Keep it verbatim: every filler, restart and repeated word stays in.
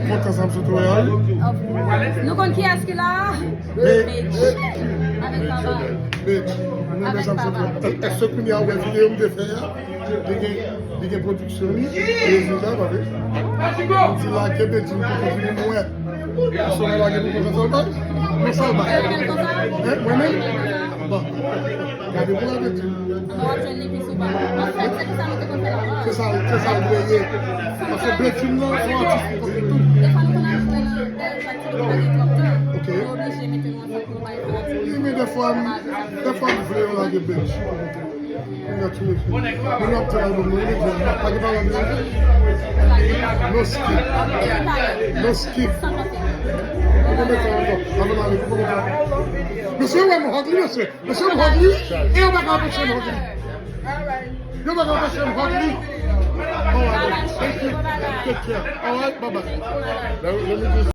Kontan sa m sot wè a, wi. Nou konn kiyès ki la a? Mitch. Avèk Baba. Mitch. Mwen renmen sa m sot wè. Èske kounye a ou wè videyo m te fè a? Li gen, li gen pwodiksyon li. Rezilta, pa vre? M di lage Bedjine pou kontinye m wè. Èske w lage pou kontan sa w bay? Non, sa w bay. Hein? Mwen menm? Bon. Gade pou lage di. Ann w ap jwenn li pi souvan. Anfèt, se pou sa nou te konn fè l anvan. Se sa, se sa l dwe ye. Paske Bedjine nan, se yon atis ki konn fè tout. Defwa, nou konn al jwe nan de aktivite pa gen twòp tan. Ok. Nou oblije mete nou ansanm pou nou bay fanatik. Wi, men defwa, m, defwa, m vle yo lage Bedjine. Moun nan tou mesye. Moun nan ap tann albòm nan, wi, men pa gen pawòl nan. No skip. No skip. Ou konn mete ankò. Avan m ale, ou konn mete ankò. Mesye, ou wè m hug li, mesye. Mesye, m hug li. E yo pa ka anpeche m hug li. Yo pa ka anpeche m hug li. Alright, thank you. Take care. Alright, bye bye. Let me, let me just